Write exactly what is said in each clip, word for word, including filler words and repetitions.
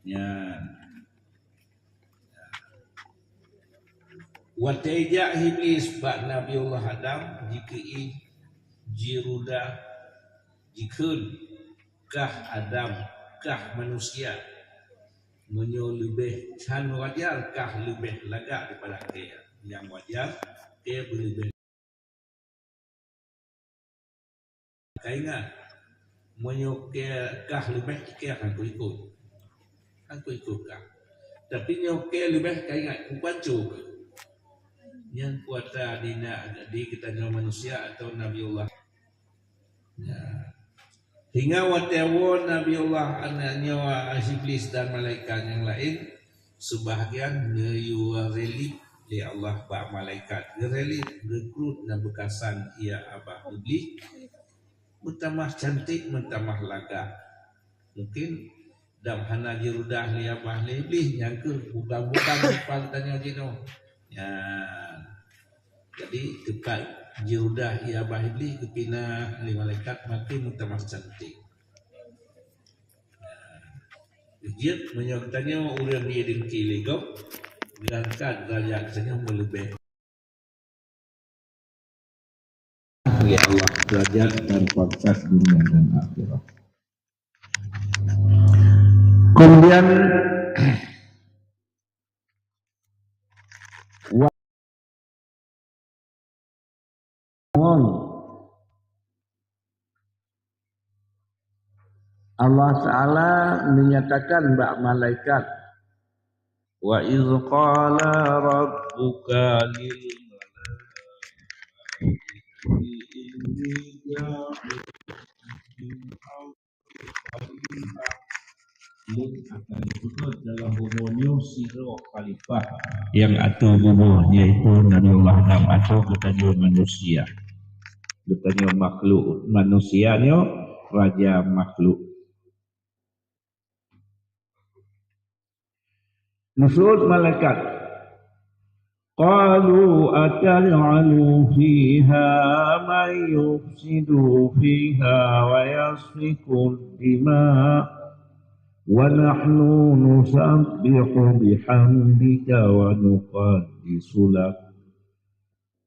Nyan. Watée jak Iblis bak Nabiullah Adam, jikeuieng jirudah, jikheun, "Kah Adam, kah manusia. Meunyoe leubeh can wajar, kah leubeh lagak daripada kée. Nyang wajar, kée beuleubeh." Ka ingat, meunyoe kée kah leubeh, kée akan kuikot. Akan kuikot kah. Tapi nyoe kée leubeh, ka ingat, kupancô kah. Nyan kuasa di na-, di geutanyoe manusia atau Nabiullah. Ya. Hingga watée woe Nabiullah, aneuk nyoe, Iblis dan malaikat nyang laén, seubahgian neuyue reuléh lé Allah bak malaikat. Geureuléh, geukruet dan beukasan ia abah Iblis, meutamah cantik, meutamah lagak. Mungkin dam hana jirudah lé abah lé Iblis, nyang keuh bukan-bukan rupa geutanyoe jinoe. Ya. Jadi, teupat jirudah ia abah Iblis, geupinah lé malaikat, makin meutamah cantik. Jeuet meunyoe geutanyoe ureuëng di dengki lé gob, geuangkat darajat geutanyoe meuleubeh. Ya Allah, derajat dan pangkat dunia dan akhirat. Kemudian, Allah Taala menyatakan bak malaikat, "Wa iz qala rabbuka lil malaikati inni ja'ilun fil ardi khalifah." Lôn akan peugot dalam bumoe nyoe sidroe khalifah nyang atô bumoe, yaitu Nabiullah Adam atau geutanyoe manusia. Geutanyoe makhluk, manusia nyoe raja makhluk. Geuseuôt malaikat, "Qalu ataj'alu fiha man yufsidu fiha wa yasfikud dima, wa nahnu nusabbihu bihamdika wa nuqaddisu lak."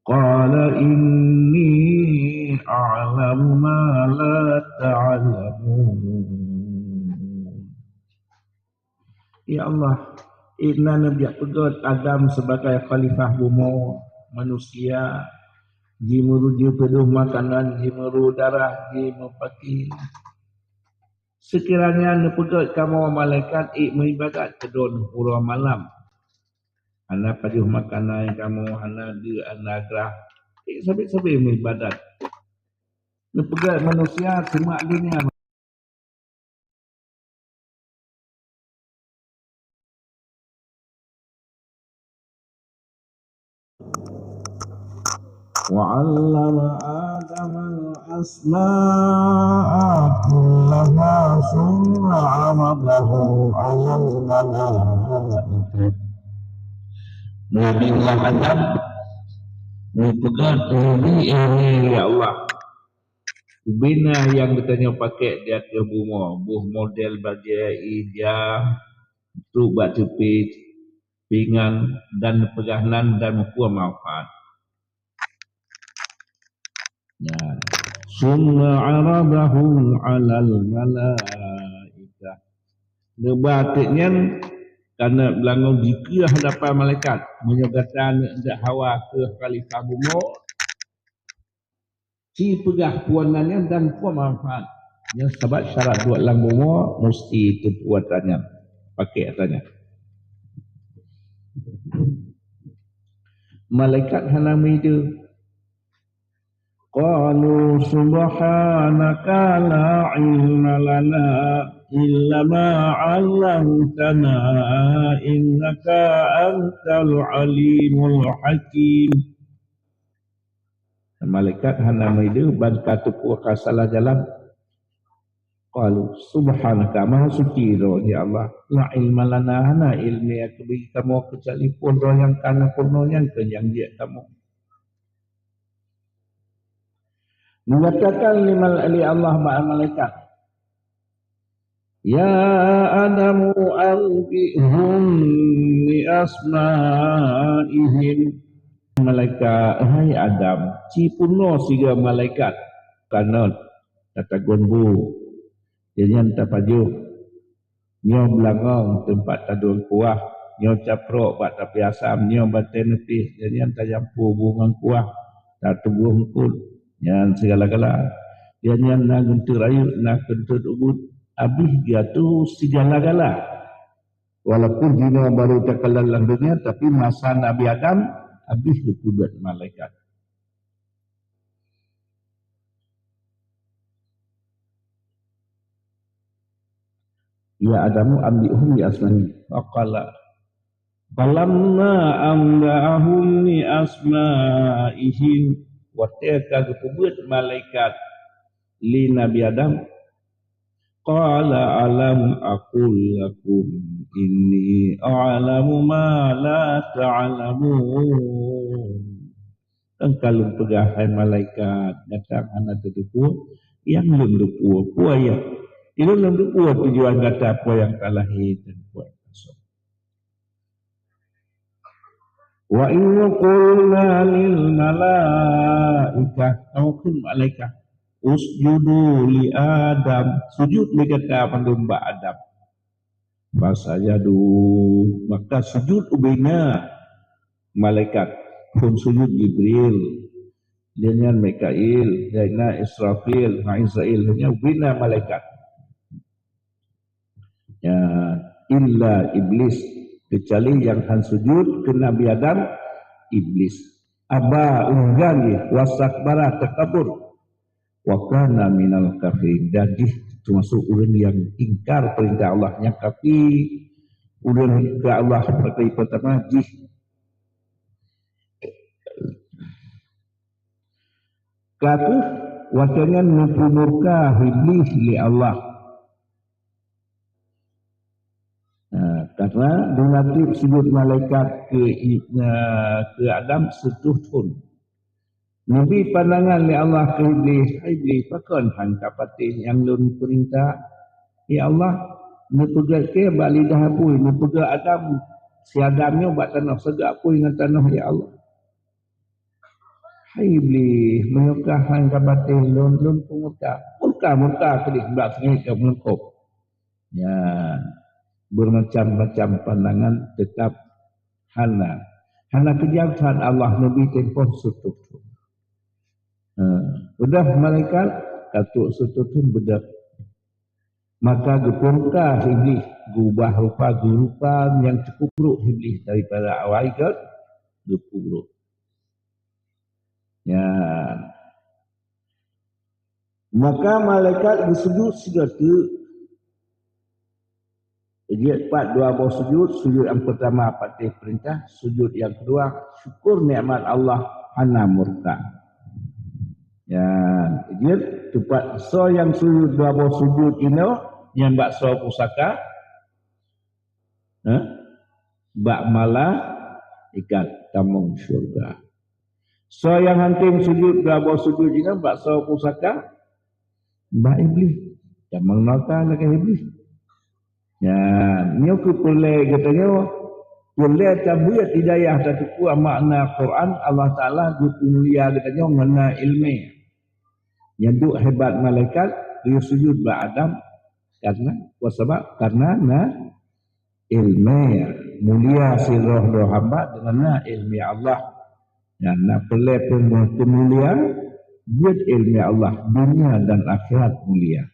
Qala inni a'lamu ma la ta'lamun. Ya Allah, inna neubiet peugot Adam sebagai khalifah bumoe manusia, jimeurujue peudeuh makanan, jimeuru darah, jimeupaki. Sekiranya neupeugot kamoe malaikat ék meuibadat keu Droen uroe malam, hana pajoh makanan kamoe, hana deuk, hana grah. Ék sabe-sabe meuibadat. Neupeugah manusia seumah dunia. Wa 'allama Adama al-asma'a kullaha tsumma 'aradahum 'alal malaikah. Nabi Allah Adam neupeugah, "Nabi, eh, ya Allah, ubena nyang geutanyoe pakék di ateueh bumoe, boh model bajée, ija, trok bak teupie, pingan, dan peugah nan dan meupeue manfaat." Ya. Summa 'aradahum 'alal malaikah. Neuba teuk nyan kana beulangong dikeue hadapan malaikat. Meunyoe gata neuk hawa keu khalifah bumoe, ci peugah peue nan nyan dan peue manfaat. Nyan sabab syarat buet lam bumoe musti teupeubuet nyan, pakék nyan. Malaikat hana meuideh. Qalu subhanaka la ilma lana illa ma 'allamtana innaka antal alimul hakim. Malaikat hana meuideh ban ka teupeu ka salah jalan. Qalu subhanaka, maha suci Droe, ya Allah, la ilma lana, hana iéleumé nyang geubri kamoe keucuali phon Droe nyang ka na peurunoe nyan keu nyang jeuet kamoe. Menyatakan lé mal-, lé Allah bak malaikat, "Ya Adamu, anbi'hum bi asma'ihim." Malaikat, "Hai Adam, ci peurunoe sigoe malaikat kanot tatagun bu, nyan tapajoh, nyoe beulangong teumpat tadueng kuah, nyoe caprok bak tapi asam, nyoe batée neupih, nyan tajampu bu ngon kuah, tatuboh eungkot, nyan sigala-gala. Nyan na geunteut rayeuk, na geunteut ubit, abéh geuatoe sigala-gala." Walaupun jinoe barô takalon lam donya, tapi masa Nabi Adam abéh geupeubuet malaikat. "Ya Adamu, anbi'hum bi asma'ihim." Faqala, "Falamma anba'ahum bi asma'ihim," watée ka geupeubuet malaikat lé Nabi Adam, "Qala alam aqul lakum inni a'lamu ma la ta'lamun." Kan ka lôn peugah, hai malaikat, gata hana tateupeue nyang lôn teupeue. Peue ayat? Ilôn lôn teupeue tujuan gata, peue nyang talahé dan peue nyang tasok. "Wa in qulna lil malaikah," tawakheun malaikat, "usjudu li Adam," sujud lé gata mandum bak Adam. "Fasajadu," maka sujud ubena malaikat, phon sujud Jibril, lheueh nyan Mikail, lheueh nyan Israfil, ngon Israil, lheueh nyan ubena malaikat. Ya, illa Iblis, keucuali nyang han sujud keu Nabi Adam, Iblis. Aba, enggan jih, wastakbara, takabur. Wa kana minal kafirin, dan jih teumasuk ureuëng nyang ingkar peurintah Allah, nyang kafi. Ureuëng keu Allah, peurintah peurtama jih. Ka kheueh watée nyan neupeumurka Iblih lé Allah. Nah, karena duna treb sujud malaikat keu, keu Adam seutoh thon. Neubi pandangan lé Allah keu Iblih, "Hai Iblih, pakon han ka patéh nyang lôn peurintah? Ya Allah, neupeugét keu bak lidah apui, neupeugét Adam, si Adam nyoe bak tanoh, seugét apui ngon tanoh, ya Allah." "Hai Iblih, meunyoe ka han ka patéh lôn, lôn peumurka." Murka, murka keudeh bak seungét ka meulengkop. Ya, bermacam-macam pandangan tetap hana. Hana keujam that Allah neubi tempoh seutoh thon. Ha, beudôh malaikat, ka trok seutoh thon beudôh. Maka geupeurka Iblih, geubah rupa, geurupa nyang cukup brok Iblih daripada awai gét, geupeubrok. Ya. Maka malaikat geusujud sigoe teuk. Jeuet pat dua boh sujud, sujud nyang peurtama patéh peurintah, sujud nyang keudua syukur nikmat Allah hana murka. Ya, jeuet teupat soe nyang sujud dua boh sujud inoe, nyan bak soe pusaka? Ha? Bak malaikat tamong syurga. Soe nyang hantom sujud dua boh sujud jinoe bak soe pusaka? Bak Iblih. Tamong neraka lagée Iblih. Nyan, nyoe keuh peureulée geutanyoe, peureulée tabeuet hidayah tateupeue makna Quran, Allah Taala geupeumulia geutanyoe ngon na iéleumé. Nyang duek hebat malaikat, geusujud bak Adam, karena, peue sabab? Karena na iéleumé. Mulia sidroe-droe hamba deungon na iéleumé Allah. Nyan na peureulée peumulia, buet iéleumé Allah, dunia dan akhirat mulia.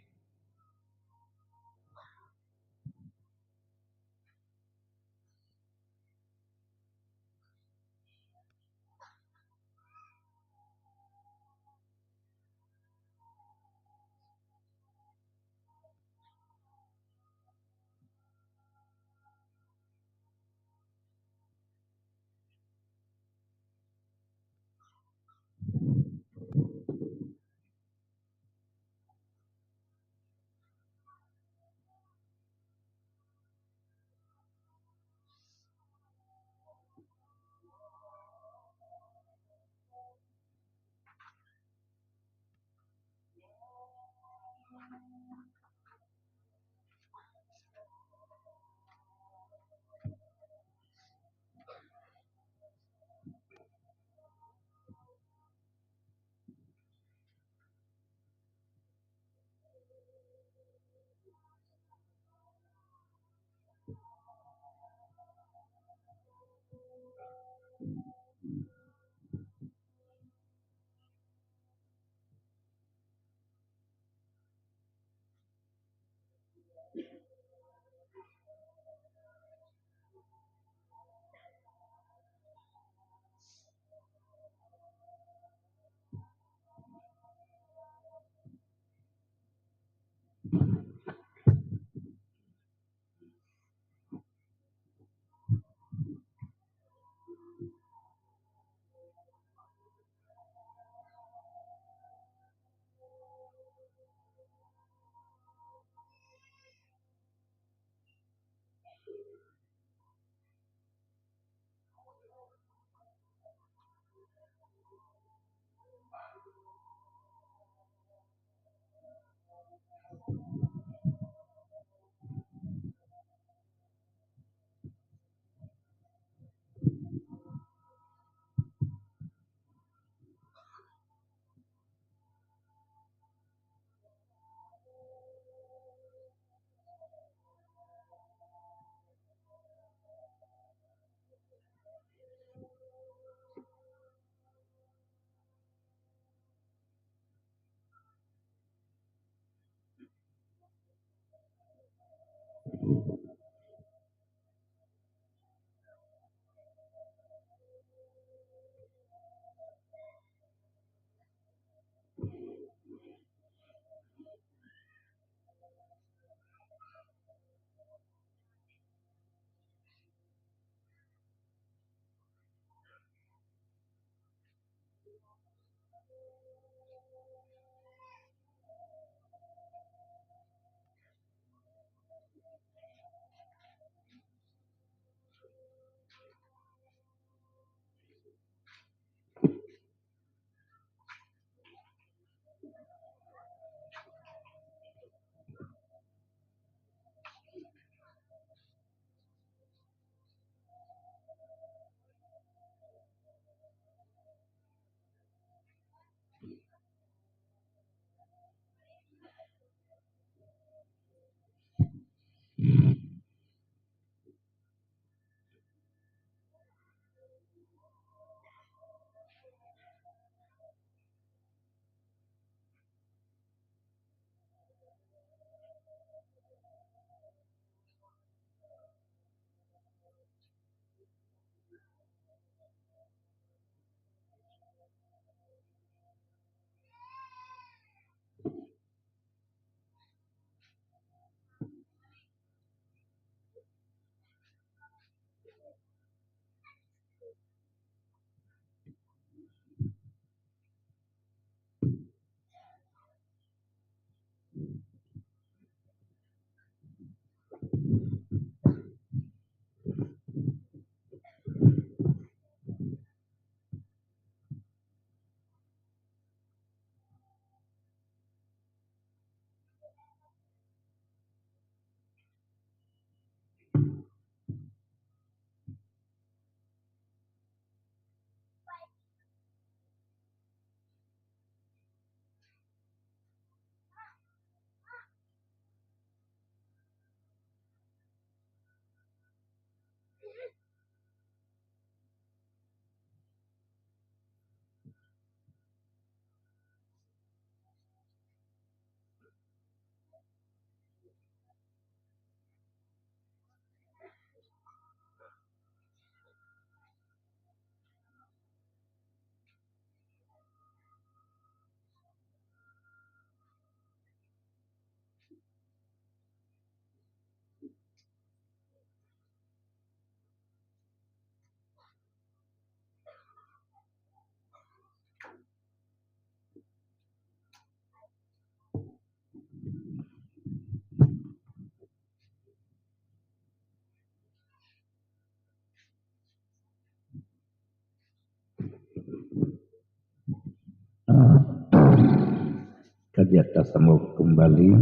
Ya, tasambung kembali.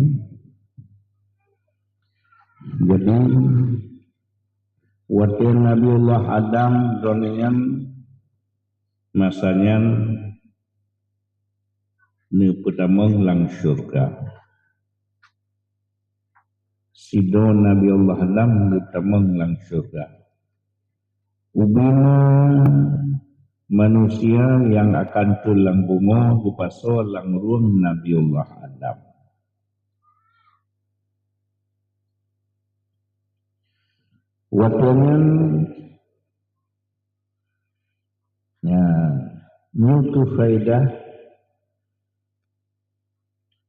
Jadi, watée Nabiullah Adam droeneuh nyan, masa nyan neupeutamong lam syeuruga. Sidroe Nabiullah Adam neupeutamong lam syeuruga. Ubena manusia nyang akan trôn lam bumoe geupasoe lam rueng Nabiullah Adam. Watée nyan, nyan, nyoe keuh faedah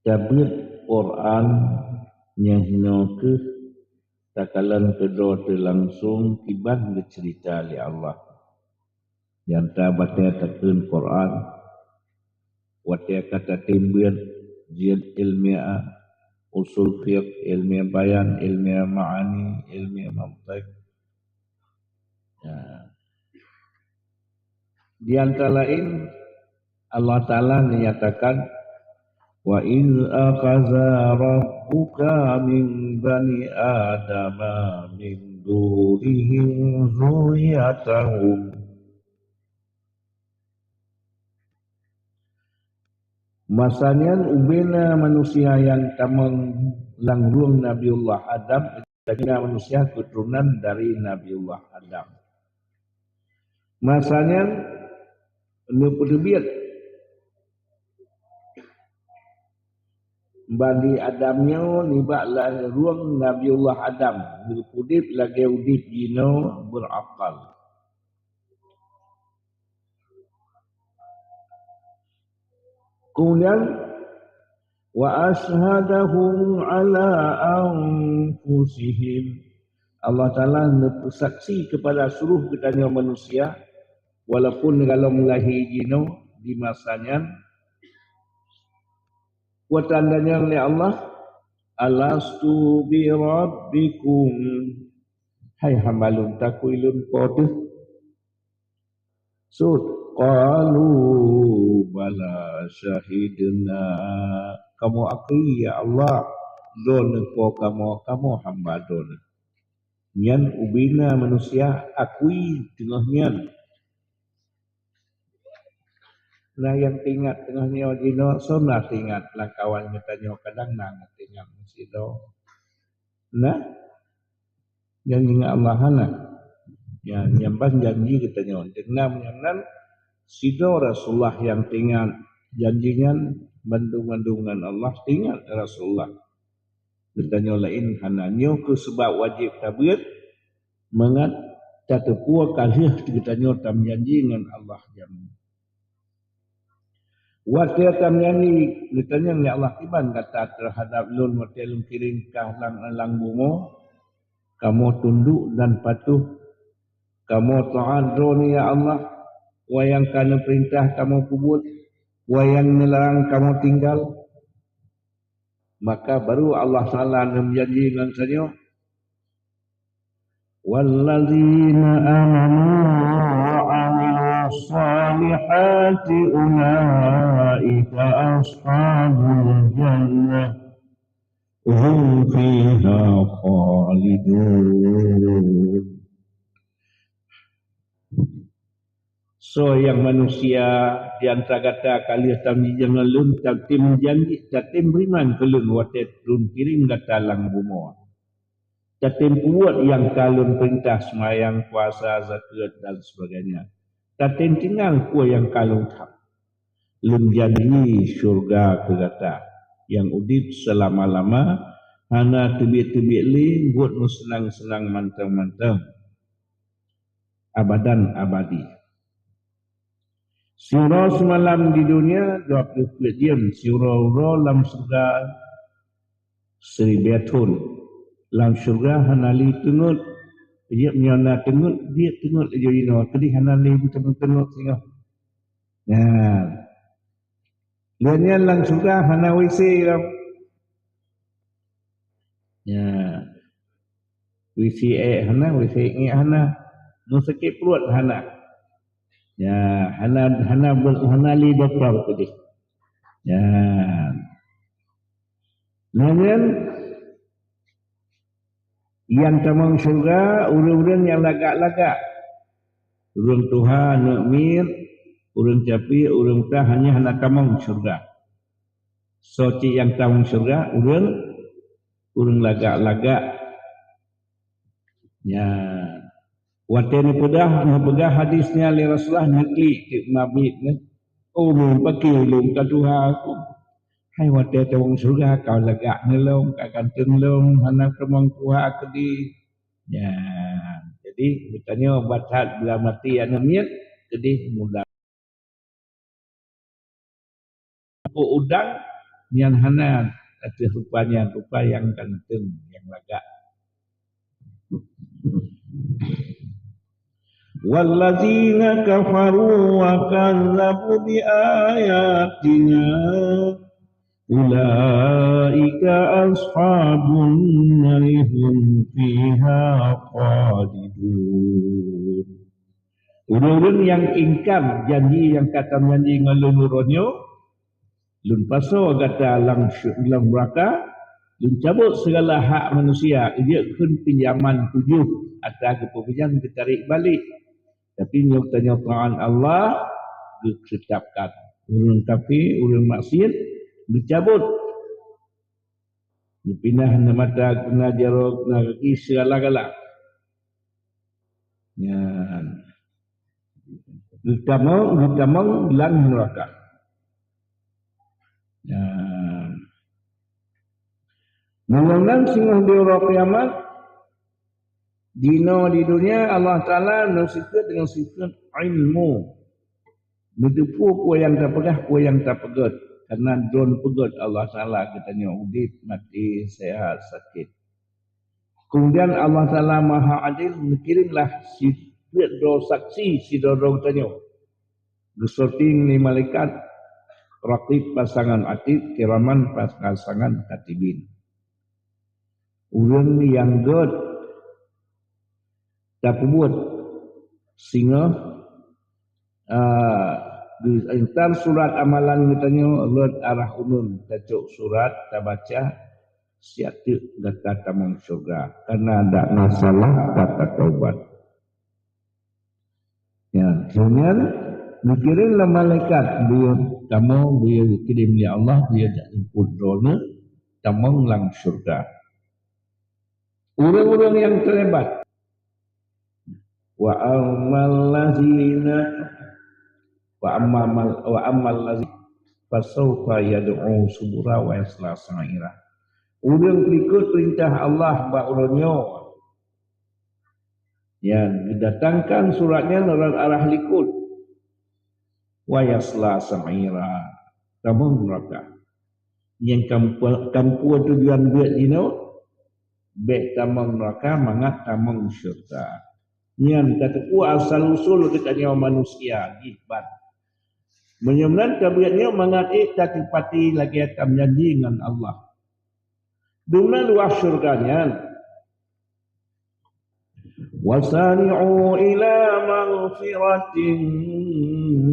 tabeuet Quran nyang hinoe keuh takalon keudroe teu langsong kiban geuceurita lé Allah. Nyang tabaca takheun Quran, watée ka tatem beuet jeuet ilmiah, usul fiqh, ilmiah bayan, ilmiah ma'ani, ilmiah mantiq. Ya. Di antara lain, Allah Ta'ala menyatakan, "Wa iz akhadha rabbuka min bani Adama min dhurihim dzurriyyatahum." Masa nyan ubena manusia nyang tamong lam rueng Nabiullah Adam, ubena manusia keuturonan dari Nabiullah Adam. Masa nyan neupeuteubiet Bani Adam nyoe nibak lam rueng Nabiullah Adam, geupeuudeb lagée udeb jinoe beurakal. Kemudian, "Wa asyhadahum ala anfusihim." Allah Ta'ala neupeusaksi kepada seluruh geutanyoe manusia, walaupun golom lahé jinoe di masa nyan, watée tanyong lé Allah, "Alastu bi rabbikum?" Hai hamba lôn, takui lôn Po teuh? Sut, "Qalu bala syahidna." Kamoe akui, ya Allah, Droeneuh Po kamoe, kamoe hamba Droeneuh. Nyan ubena manusia akui teungoh nyan. Na nyang teuingat teungoh nyoe jinoe, soe na teuingat lam kawan geutanyoe, kadang na nyang teuingat meusidroe. Nah, janji ngon Allah hana. Ya, nyan ban janji geutanyoe. Deungon nyan nan sidroe Rasulullah nyang teuingat janji nyan, bandum-bandum ngon Allah teuingat Rasulullah. Geutanyoe laén hana. Nyoe keuh sabab wajéb tabeuet mangat tateupeue ka lheueh geutanyoe tameujanji ngon Allah jameun. Watée tameujanji, geutanyong lé Allah, "Kiban gata teuhadab Lôn watée Lôn kirém kah lam alam bumoe? Kamoe tundok dan patuh, kamoe taát Droeneuh, ya Allah, wayang ka neupeurintah kamoe peubuet, wayang neularang kamoe tinggal." Maka baru Allah Ta'ala neumeujanji ngon tanyoe, "Wallazina amanu wa amilus salihati ulaika ashabul jannah, hum fiha khalidun." Soe nyang manusia di antara gata ka lheueh tameujanji ngon Lôn, tatem janji, tatem beriman keu Lôn watée Lôn kirém gata lam bumoe? Tatem peubuet nyang ka Lôn peurintah, seumayang, puasa, zakeuet, dan sebagainya. Tatem tinggai peue nyang ka Lôn that. Lôn janji syeuruga keu gata, nyang udeb seulama-lama, hana teubiet-teubiet lé, buet meuseunang-seunang mantong-mantong, abadan abadi. Siuroe seumalam di dunia dua ploh peuet jeuem, siuroe uroe lam syeuruga siribée thon. Lam syeuruga hana lé teungeut. Jeuet meunyoe na teungeut, jeuet teungeut laju inoe. Keudeh hana lé teungeut-teungeut singoh. Nyan. Lheueh nyan lam syeuruga hana W C lom. Ya. W C ék hana, W C ék hana. Meusakét pruet hana. Ya, hana, hana ber-, hana lé dokto keudeh. Ya. Nyan nyang tamong syeuruga ureuëng-ureuëng nyang lagak-lagak. Ureuëng tuha, aneuk miet, ureuëng capiek, ureuëng tah, nyan hana tamong syeuruga. Soe cit nyang tamong syeuruga? Ureuëng, ureuëng lagak-lagak. Nyan. Watée neupeugah, neupeugah hadis nyan lé Rasulullah, neuklik teuk mabit nyan. "Oh, meupaké lôn ka tuha aku. Hai watée tamong syeuruga ka lagak ngon lôn, ka ganteng lôn, hana tamong tuha keudeh." Nyan. Jadi, geutanyoe bak that beuamati aneuk miet, keudeh muda. Udang nyan hana ateueh rupa nyan, rupa nyang ganteng, nyang lagak. Wallazina kafaru wa kazzabu bi ayatina ulaika ashabun nari hum fiha khalidun. Ureuëng-ureuëng nyang ingkar janji nyang ka tameujanji ngon lôn uroe nyoe, lôn pasoe gata lam sy-, lam neuraka, lôn cabot sigala hak manusia, jeuet kheun pinjaman tujoh atra geupeubijan geutarek balek. Tapi nyoe tanyoe taát Allah geukeuteupkan. Ureuëng kafé, ureuëng maksiet geucabot. Geupinah na mata, na jaroe, na gaki, sigala-gala. Nyan. Geutamong, geutamong lam neuraka. Nyan. Meunyoe nan singoh di uroe kiamat, dinoe di dunia Allah Taala neusifeuet deungon sifeuet ilmu. Neuteupeue peue nyang tapeugah, peue nyang tapeugét. Karena droe peugét Allah Taala geutanyoe udeb, maté, sehat, sakét. Kemudian Allah Taala Maha Adil, neukirém lah sifeuet droe saksi sidroe-droe geutanyoe. Geusorting lé malaikat Raqib pasangan Atid, Kiraman pasangan Katibin. Ureuëng nyang gét tapeubuet singoh, ah, geuantar surat amalan geutanyoe rot arah uneun, tacok surat, tabaca, siat teuk gata tamong syeuruga, karena dak na salah gata taubat. Ya, keunyan neukirém lam malaikat, beliau tamong, beliau geukirém lé Allah, beliau jak jemput droeneuh tamong lam syeuruga. Ureuëng-ureuëng nyang teulibat. Wa ammal lazina, wa ammal, wa ammal lazina fasaufa yad'u subura wa yasla sa'ira. Ureuëng peulikot peurintah Allah bak uroe nyoe, nyan geudatangkan surat nyan rot arah likot. Wa yasla sa'ira. Tamong neuraka. Nyang kampu-, kampu tujuan buet jinoe, bék tamong neuraka mangat tamong syeuruga. Nyan tateupeue asal usul geutanyoe manusia jih ban. Meunyoe nan tabuet nyoe mangat ék tateupati lagée tameujanji ngon Allah. Dumna luwah syeuruga nyan. Wasari'u ila maghfiratin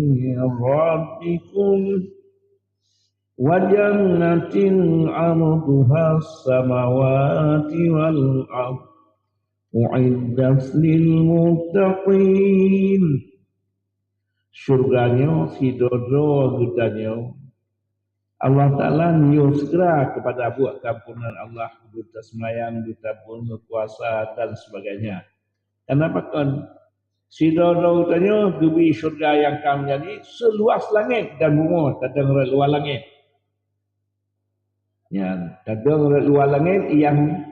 min rabbikum wa jannatin 'arduhas samawati wal ard u'iddat lil muttaqin. Syeuruga nyoe sidroe-droe geutanyoe. Allah Taala nyoe segera kepada buet keampunan Allah, beutaseumbahyang, beutapuasa dan sebagainya. Kenapa kon? Sidroe-droe geutanyoe geubri syeuruga nyang ka meujadi seuluwah langét dan bumoe, tadong rot luwa langét. Nyan, tadong rot luwa langét nyang,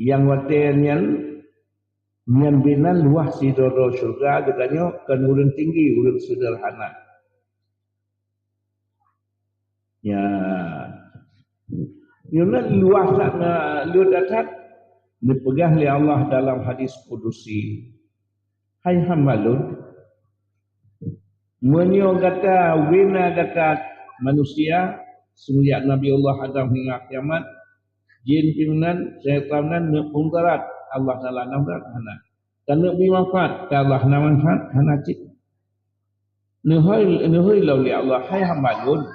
nyang watée nyan, nyan binan luwah sidroe-droe syeuruga geutanyoe kon ureuëng tinggi, ureuëng seuderhana. Ya. Nyoe na luwah that na lôn that neupeugah lé Allah dalam hadis kudusi. Hai hamba lôn, meunyoe gata wina gata manusia, semenjak Nabi Allah Adam hingga kiamat, jin pih meunan, syaitan meunan, neuk peumudarat, Allah Taala na mudarat hana. Ka neuk bri manfaat, ka Allah na manfaat hana cit. Neuhôi, neuhôi lom lé Allah, hai hamba lôn.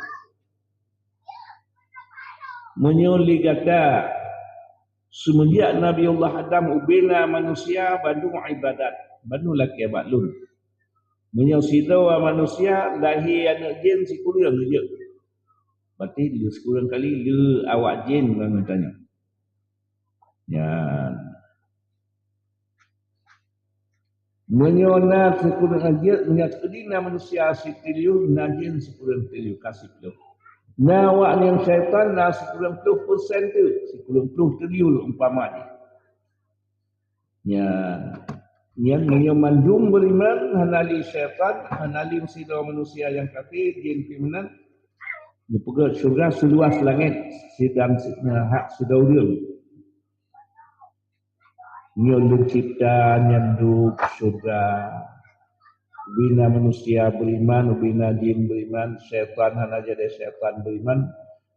Meunyoe lé gata, seumeunjak Nabiullah Adam ubena manusia bandum ibadat, bandum lakée bak lôn. Meunyoe sidroe manusia lahé aneuëk jén sikureueng jeuet, berarti lé sikureueng kali lé awak jén ngon geutanyoe. Nyan. Meunyoe na sikureueng jeuet, meunyoe keudina manusia siteuliyueng, na jén sikureueng teuliyueng, ka siplôh. Na awak nyang syaitan na sikureueng ploh persen teuk, sikureueng ploh triliun umpama jih. Nyan, nyan meunyoe mandum beriman, hana lé syaitan, hana lé sidroe manusia nyang kafé, jén pih meunan, geupeugét syeuruga seuluas langét sidang si-, hak sidroe ureuëng. Nyoe lôn cipta nyan dum syeuruga. Ubena manusia beriman, ubena jén beriman, syaitan hana jadi syaitan beriman.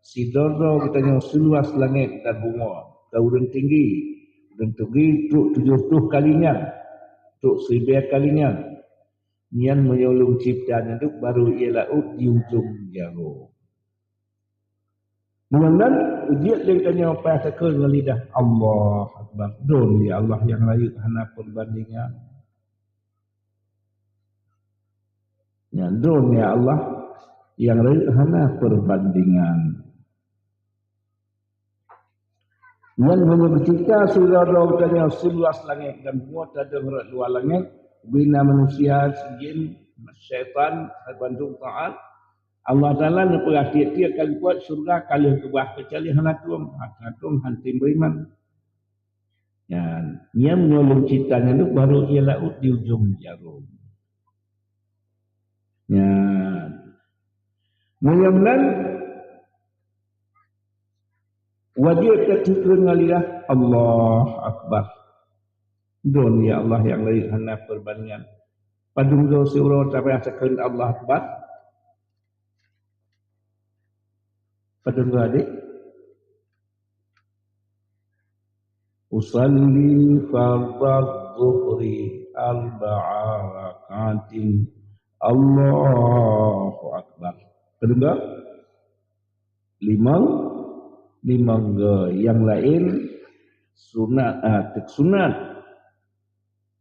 Sidroe-droe geutanyoe seuluas langét dan bumoe, ka ureuëng tinggi, ureuëng tinggi trok tujoh ploh kali nyan, trok siribée kali nyan. Nyan meunyoe lôn cipta nyan dum baru ie laôt di ujong jaroe. Meunyoe nan, jeuet lé geutanyoe paih takheun ngon lidah, "Allah Akbar." Droeneuh ya Allah nyang rayeuk hana peubandingan. Nyan droeneuh ya Allah nyang rayeuk hana peubandingan. Nyan meunyoe geucipta sidroe-droe geutanyoe seuluas langét dan bumoe tadong rot luwa langét, ubena manusia, jén, syaitan, bandum taát, Allah Taala neupeugah tiep-tiep ka geubuet syeuruga ka lheueh keubah keucuali hana tueng, hana tueng han tem beriman. Nyan, nyan meunyoe lôn cipta nyan dum baru ie laôt di ujong jaroe. Nyan. Meunyoe nan, wajéb tatakheun ngon lidah, "Allah Akbar." Droeneuh ya Allah nyang rayeuk hana peubandingan. Padum goe siuroe tapaih takheun Allah Akbar? Padum goe adik? Usalli fardadz zuhri arba'a rak'atin. Allahu Akbar. Padum goe? Limong, limong goe. Nyang laén sunat, ah, teuk sunat.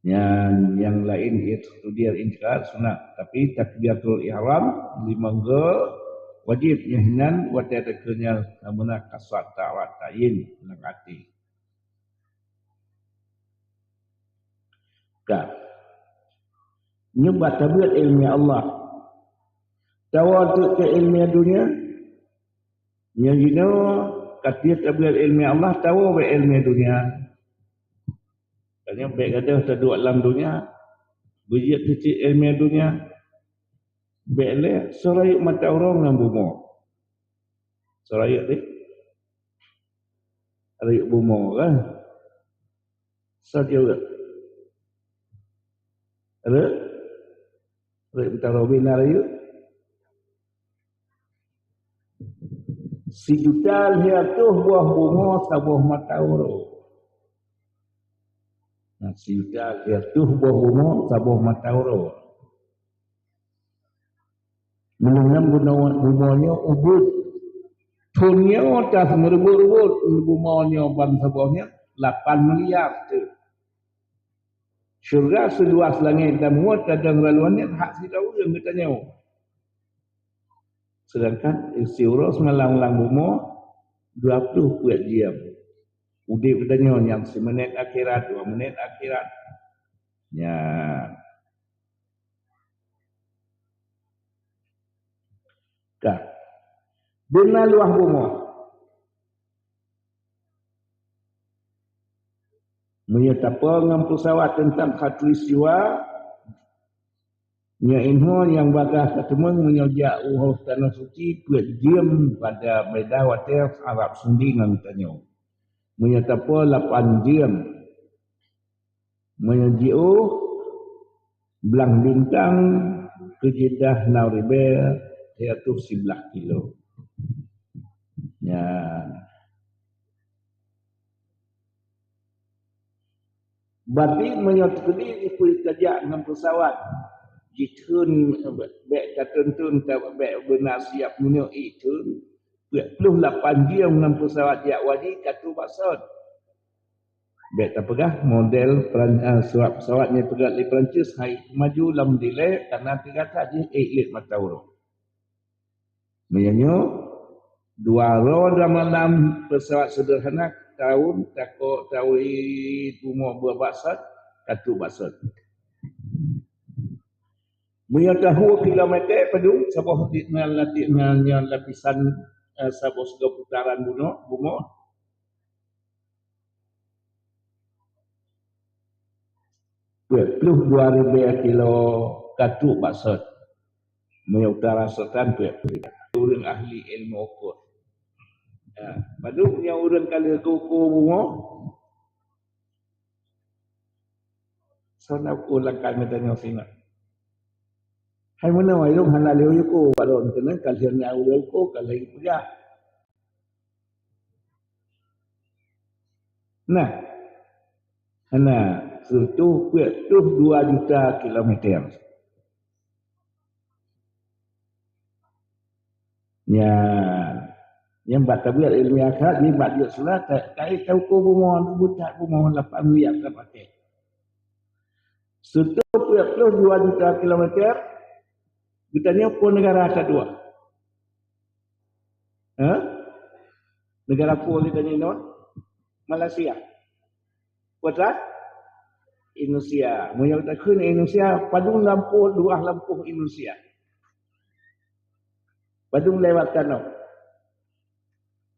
Nyan nyang laén ikhtiar intikal sunat, tapi takbiratul ihram limong goe wajéb, nyan hinan watée takheun nyan, na meunan kasat ta'arad ta'yin lam até. Ka. Nyoe bak tabeuet iéleumé Allah. Tawoe teuk keu iéleumé dunia. Nyan jinoe ka tiep tabeuet iéleumé Allah, tawoe bak iéleumé dunia. Ka nyoe bék gadoh taduek lam dunia, beujeuet cit-cit iéleumé dunia. Bék lé, soe rayeuk mata uroe ngon bumoe. Soe rayeuk deh. Rayeuk bumoe kan. Soe jeuet. Rayeuk. Rayeuk mata uroe bina rayeuk. Sijuta lhèe reutôh boh bumoe saboh mata uroe. Nah, sijuta lhèe reutôh boh bumoe saboh mata uroe. Meunyoe bunoe, bumoe nyoe ubit. Thon nyoe tas meureugot-reugot bumoe nyoe ban saboh nyoe lapan miliar teuk. Syeuruga seuluas langét dan bumoe tadong rot luwa nyan hak sidroe ureuëng geutanyoe. Seudangkan siuroe seumalam lam bumoe dua ploh peuet jeuem. Udeb geutanyoe nyang siminét akhirat, dua minét akhirat. Nyan. Ka. Beuna luwah bumoe. Meunyoe tapo ngon peusawat teuntang khatulistiwa, nyoe inho nyang bagah tateumeung meunyoe jak u Tanoh Suci peuet jeuem pada beda watée Arab Saudi ngon tanyoe. Meunyoe tapo lapan jeuem. Meunyoe jiôh Blang Bintang keu Jeddah nam ribée sireutoh siblaih kilo. Nyan. Berarti meunyoe teukeudi jipeue tajak ngon peusawat, jitheun bék tateuntun, bék beuna siab meunyoe itheun, Peuet ploh lapan jeuem ngon peusawat jak u haji ka trok bak sot. Bèk tapeugah model Peran-, eh, surat pesawat nyang peugah lé Perancis hai maju lam dilèe, karena teuga that jih ék lét mata uroe. Meunyoe nyoe, dua droe dalam malam pesawat sederhana, taun, takok tawi bumoe bak sot, ka trok bak sot. Meunyoe tahu kilometer padum, saboh di-, na, na, na, nyan lapisan, eh, saboh sigoe putaran bunoe, bumoe. Peuet ploh dua ribèe kilo ka trok bak sot. Meunyoe utara selatan peuet ploh. Ureueng ahli ilmu ukur. Ya, padum nyang ureueng ka lheueh geuukur bumoe. Soe na ukur lam kaméng tanyoe singoh. Hai meunoe, ilôn hana lé ukur, padum keunan ka lheueh na ureueng ukur, ka lheueh peugah. Nah, hana, seureutôh peuet ploh dua juta kilometer. Nyan, nyan bak tabiat ilmiah akhirat, nyan bak jeuet seulaih, ka, ka, ka ukur bumoe, buta bumoe lapan miliar ka patéh. Seureutôh peuet ploh dua juta kilometer, geutanyoe peue neugara ka dua? Ha? Neugara peue geutanyoe inoe? Malaysia. Peue that? Indonesia. Meunyoe takheun Indonesia, padum lampôh, luwah lampôh Indonesia. Padum lewat tanoh.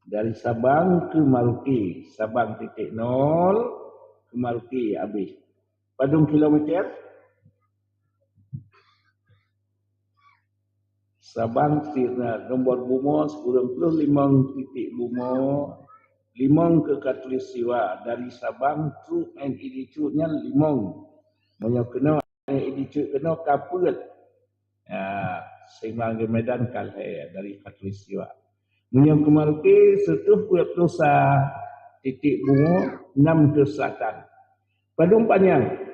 Dari Sabang ke Merauke, Sabang titik nol ke Merauke habéh. Padum kilometer? Sabang sira nombor bumoe sikureueng ploh limong titik bumoe, limong keu khatulistiwa dari Sabang trok ngon Idi Cut nyan limong. Meunyoe keunoe ngon Idi Cut keunoe ka peuet. Ya, Simang ngon Medan ka lhèe dari khatulistiwa. Meunyoe keu Merauke seureutôh peuet ploh sa titik bumoe, nam keu selatan. Padum panyang?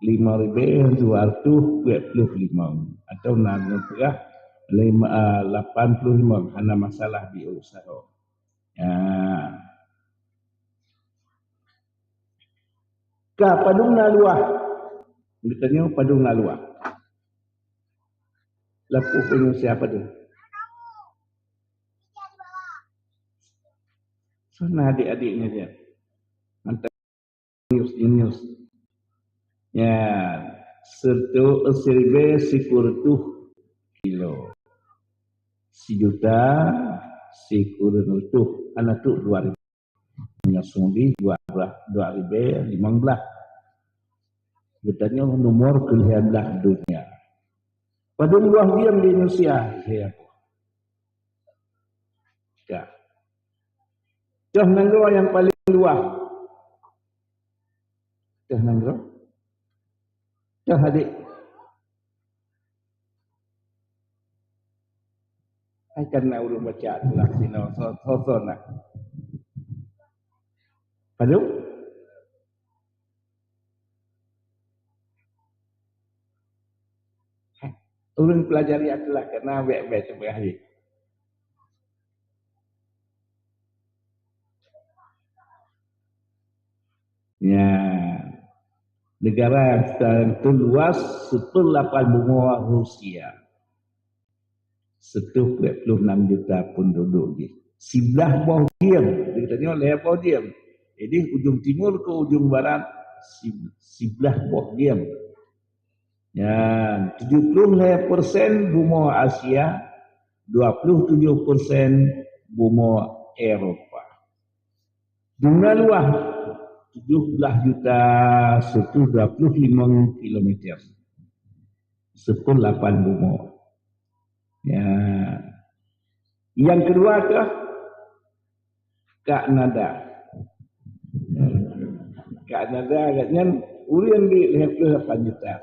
Lima ribèe dua reutôh peuet ploh limong, atau na neupeugah lima, ah, lapan ploh limong, hana masalah di usaha. Ya. Ka padum na luwah? Geutanyoe padum na luwah? Lampôh Indonesia padum? Soe na adik-adik nyan? Mantap. News, news. Ya, seureutôh, siribèe sikureueng reutôh kilo. Sijuta sikureueng reutôh, hana trok dua ribu. Meunyoe sungdi dua blah, dua ribèe limong blah. Geutanyoe nomor keu lhèe blah donya. Padum luwah jeuem di Indonesia? Lhèe boh. Ka. Toh nanggroe nyang paleng luwah? Toh nanggroe? Toh adik? Hai kan na ureueng baca tulah sinoe, so, so, so na. Padum? Hai, ureueng pelajari akhlak kana bèk-bèk teupeugah jih. Nyan, neugara nyang sekarang tu luwah seupeu lapan bumoe Rusia. Seureutôh peuet ploh nam juta penduduk jih. Siblah boh jeuem, di geutanyoe lhèe boh jeuem. Jadi, ujong timur keu ujong barat, si-, siblah boh jeuem. Nyan, tujoh ploh lhèe persen bumoe Asia, dua ploh tujoh persen bumoe Eropa. Dum na luwah, tujoh blah juta seureutôh dua ploh limong kilometer. Seukeulapan bumoe. Ya. Nyang keudua teuh, Kanada. Kanada, gobnyan ureueng di lhèe ploh lapan juta.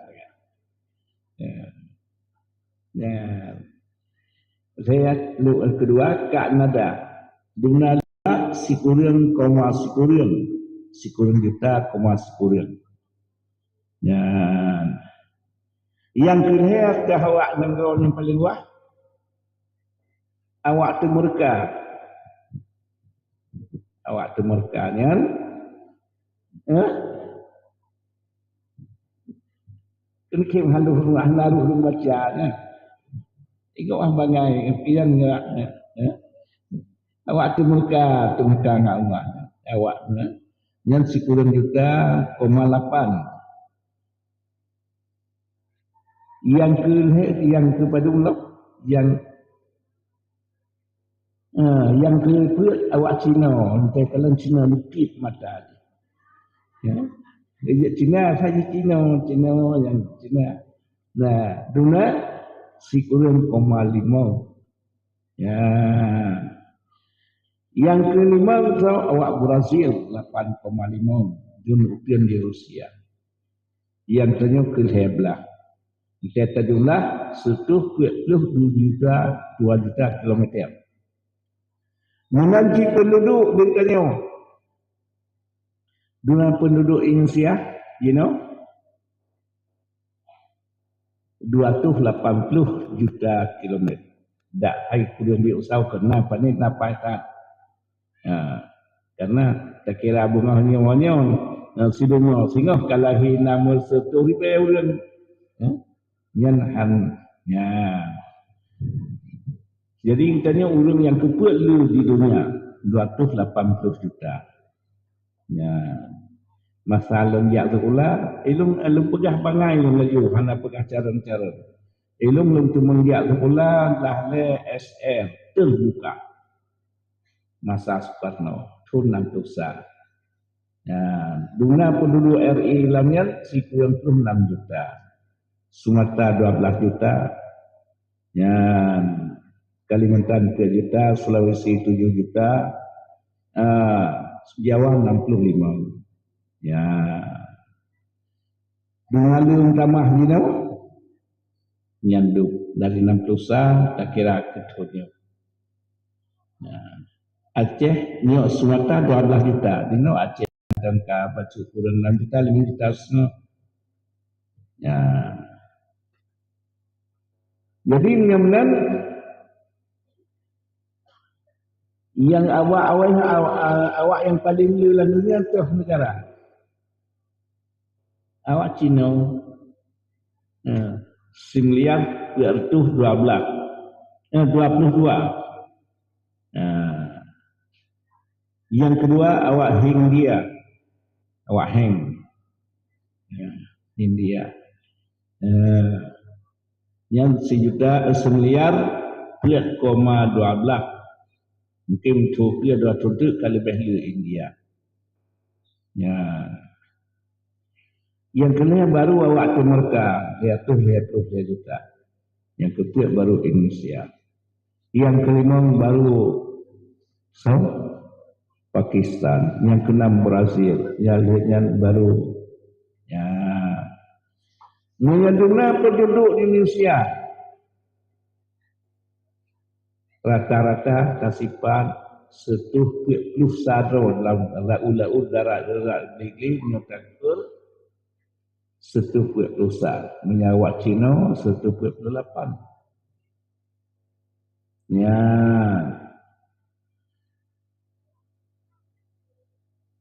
Ya. Ya. Lhèe, nyang keudua, Kanada. Dum na sikureueng koma sikureueng. Sikureueng juta koma sikureueng. Nyan. Nyang keulhèe teuh awak nanggroe nyang paleng luwah. Awak teumeureuka. Awak teumeureuka nyan, eh? Keuneuk hana lôn, hana lôn baca nyan. Ingat wah bangai, pian nyak, eh? Awak teumeureuka, teumeureuka ngon Allah. Awak, eh? Nyan sikureueng juta koma lapan. Nyang keu, nyang keu padum lom, nyang, ah, nyang keu peuet awak Cina, entah kalon Cina lukit mata jih. Ya. Jadi Cina saja Cina, Cina nyang Cina. Nah, duna sikureueng koma lima. Ya. Nyang keu lima tu awak Brazil, lapan koma lima. Jun ukeuen di Rusia. Nyang tanyoe keu lhèe blaih. Lhèe tajumlah seutoh peuet ploh dua juta, dua juta kilometer. Meunan cit penduduk di tanyoe. Duna penduduk Indonesia, you know, dua ratus lapan puluh juta kilometer. Dak hai kureueng bi usau keunan panet na paih that. Ha, karena takira beungoh nyoe nyoe, na sidroe singoh ka lahé na meuseutoh ribèe ureueng. Ha? Nyan han, nyan. Jadi tanyoe ureueng nyang keu peuet le di dunia, dua ratus lapan puluh juta. Nyan. Masa lôn jak sikula, ilôn, ilôn peugah bangai lôn laju, hana peugah carông-carông. Ilôn lôn teumé jak sikula, dah lé S R, teuh buka. Masa Sukarno, thôn nam ploh sa. Nyan, duna penduduk R I lam nyan sikureueng ploh nam juta. Sumatera dua belas juta. Nyan, Kalimantan peuet juta, Sulawesi tujoh juta, ah, Jawa nam ploh lima. Ya. Dua leueng tamah jinoe, nyan dum dari nam ploh sa takira keu thôn nyoe. Nah, Aceh nyoe Sumatera dua belas juta, dinoe Aceh dan ka bacut kureueng enam juta, lima juta setengah. Ya. Jadi, meunyoe meunan, nyang awak, awak, awak, awak nyang paleng le lam dunia toh negara. Awak Cina, eh, similiar peuet reutôh dua blaih, eh, dua ploh dua. Eh, nyang keudua, awak Hindia. Awak Heng. Ya, Hindia. Eh, nyan sijuta, eh, similiar peuet koma dua blaih. Mungkin thôn keudua thôn teuk ka leubeh le India. Ya. Nyang keulhèe baru awak Amerika, lhèe reutôh lhèe ploh lhèe juta. Nyang keupeuet baru Indonesia. Nyang keulimong baru Pakistan, nyang keunam Brazil, nyang lhèe nyan baru, ya. Meunyoe dum na penduduk di Indonesia, rata-rata tasipan seutoh peuet ploh sa droe lam laôt-laôt, darat-darat, glé-glé, meunyoe takheun seutoh peuet ploh sa, meunyoe awak Cina seutoh peuet ploh lapan. Nyan.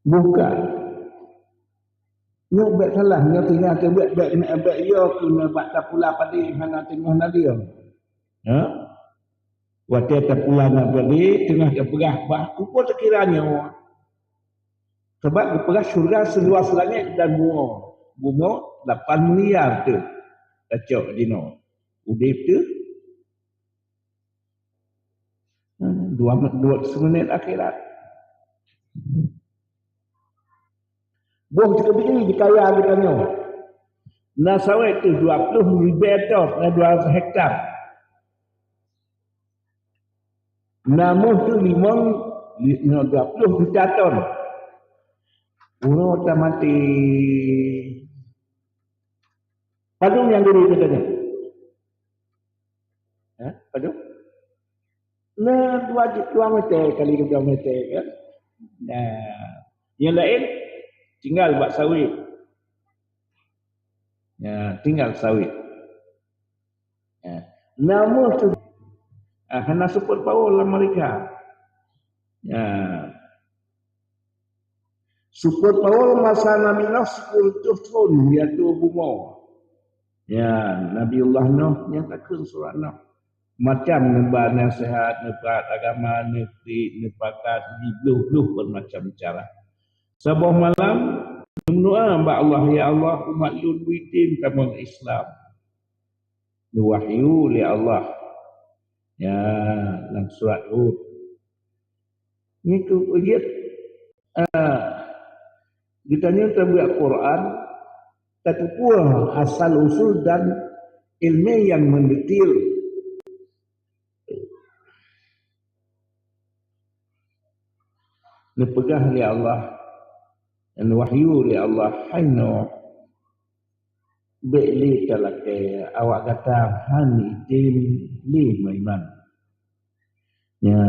Bukan. Nyoe bèk salah, nyoe tinggai keu bèk, bèk, bèk yo keu bak tapula padé hana teungoh na leueng. Ha? Watèe tapula na padé, teungoh tapeugah bah, peue takira nyoe? Sabab geupeugah syeuruga seuluwas langèt dan bumoe. Bumoe lapan miliar teuh. Tacok jinoe. Udép teuh. Dua, dua seumeunet akhirat. Boh jikeubiet jikaya geutanyoe. Na sawét teuh dua ploh ribèe ton, na dua hektar. Na méuh teuh limong, li-, dua ploh juta ton. Uroe tamaté. Padum nyang geutanyoe? Ha? Padum? Nah, dua, dua meter kali dua meter kan. Nah, nyang laén tinggai bak sawét. Ya, tinggai sawét. Ya. Namun tu Ah, hana super power lam Amerika. Ya. Super power masa Nabi Nuh sepuluh reutôh thon di ateueh bumoe. Ya, Nabiullah Nuh nyang takheun surat Nuh. Macam neuba nasihat, neupat agama, neukritik, neupakat, di bloh-bloh bermacam cara. Saboh malam, neumeudoa bak Allah, "Ya Allah, umat lôn beuitem tamong Islam." Neuwahyu lé Allah. Ya, lam surat Hud. Nyan keuh jeuet, ah, geutanyoe tabeuet Quran, tateupeue asal usul dan ilmu nyang meudetil. Neupeugah lé Allah, neuwahyu lé Allah, "Hai Nuh, bék lé talakée, awak gata hán item lé meuiman." Ya.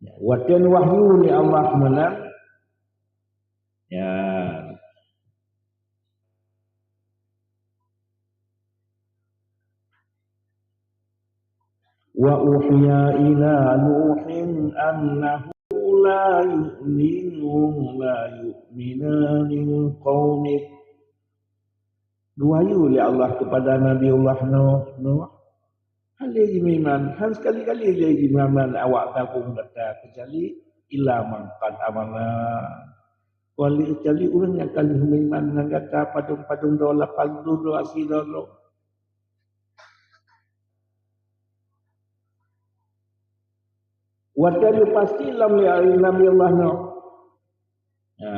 Ya, watée neuwahyu lé Allah meunan, ya. "Wa uhiya ila Nuhin annahu la yu'minu, la yu'mina min qaumik." Geuwahyu lé Allah keupada Nabiullah Nuh, Nuh, "Hana lé jimeuiman, hana sekali-kali lé jimeuiman awak gampông gata keucuali illa man qad amana." Kecuali ureuëng nyang ka lheueh meuiman ngon gata padum-padum droe, lapan ploh droe, asie droe. Watée lheueh pasti lom lé Nabi Allah Nuh. Ha.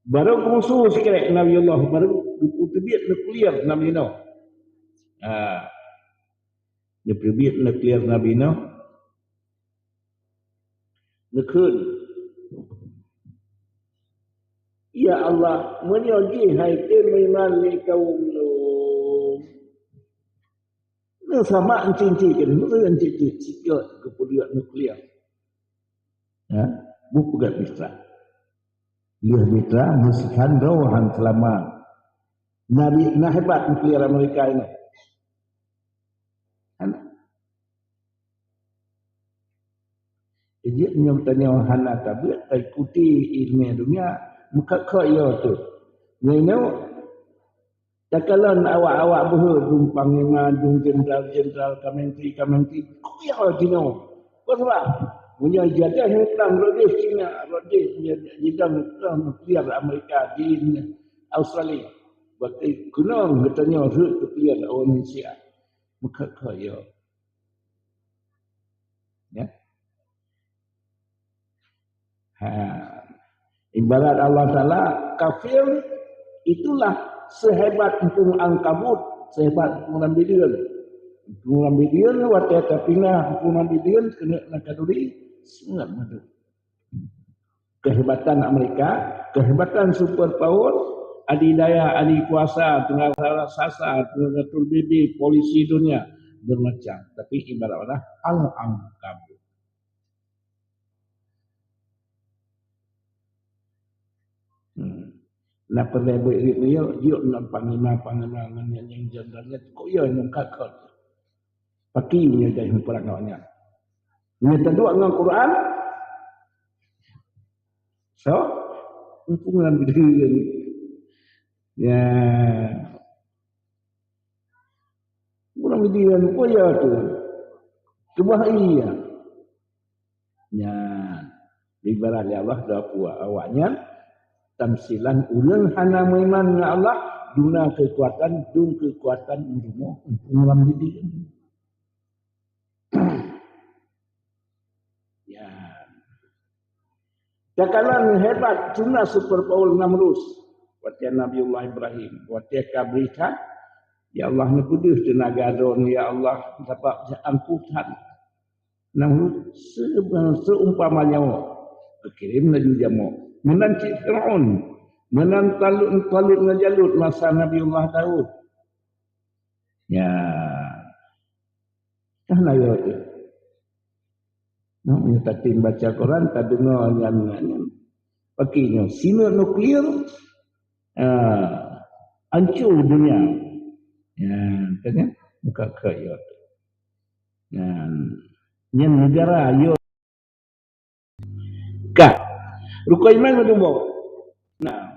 Barô geumusu sikrek Nabi Allah, barô geuteubiet nuklir Nabi Nuh. Ha. Geuteubiet nuklir Nabi Nuh. Geukheun, "Ya Allah, meunyoe jih hai tem meuiman lé kawöm lôn, neusamak enci-enci keunoe, enci-enci sikot geupeudeuek nuklir." Ya, bupeugah mitra. Lheueh mitra, meusikan droe han seulama. Nabi na hebat nuklir Amerika inong. Hana. Jeuet nyoe tanyoe hana tabeuet taikuti ileumèe donya, meukat-kat yo teuh. Nyoe nyoe takalon awak-awak beuhe, dum panglima, dum jenderal-jenderal, kamentri-kamentri, kuyau jinoe. Peue sabab? Meunyoe jadeh nuklir rot jih Cina, rot jih jidong nuklir Amerika di Australia. Berarti keunong geutanyoe rhot nuklir Indonesia. Meukat-kat yo. Ya. Ha. Ibarat Allah Taala, kafir itulah sehebat empung angkabut, sehebat empung lam bideuen. Empung lam bideuen, watèe tapinah empung lam bideuen, keuneuk na khanuri, seungat madu. Kehebatan Amerika, kehebatan super power, adidaya, adikuasa, tenaga raksasa, tenaga B B, polisi dunia, bermacam. Tapi ibarat Allah, al-ankabut. Hmm. Na peureulèe beuet riet nyoe, jiyok ngon panglima-panglima ngon nyang-nyang jenderal nyan, kok yo nyang kakot. Paki nyoe jai meupeurangkap nyan. Nyoe taduek ngon Quran. So, mumpung lam bideuen. Ya. Mumpung lam bideuen, peue ya tu? Keubah iya. Nyan, ibarat lé Allah dua pue awaknyan, tamsilan ureueng hana meuiman ngon Allah, duna keukuatan, dum keukuatan meurumoh, mumpung lam bideuen. Ya. Takalon hebat, cuma super power Namrus. Watèe Nabiullah Ibrahim, watèe ka bri that, ya Allah, neupeudeuh teunaga droeneuh, ya Allah, sabab angkuh that. Namrus seu-, seumpama nyoe, geukirém laju jamok. Meunan cit Firaun, meunan Talut, Talut ngon Jalut masa Nabiullah Daud. Ya. Kan ayo tu. Nah, meunyoe tatem baca Quran, tadeungoe nyan, nyan, nyan. Paki nyoe, sineuk nuklir, ah, ancô dunia. Ya, kan, ya? Muka keu yo. Nyan, nyan negara yo. Ka. Rukon iman meutuboh. Nah,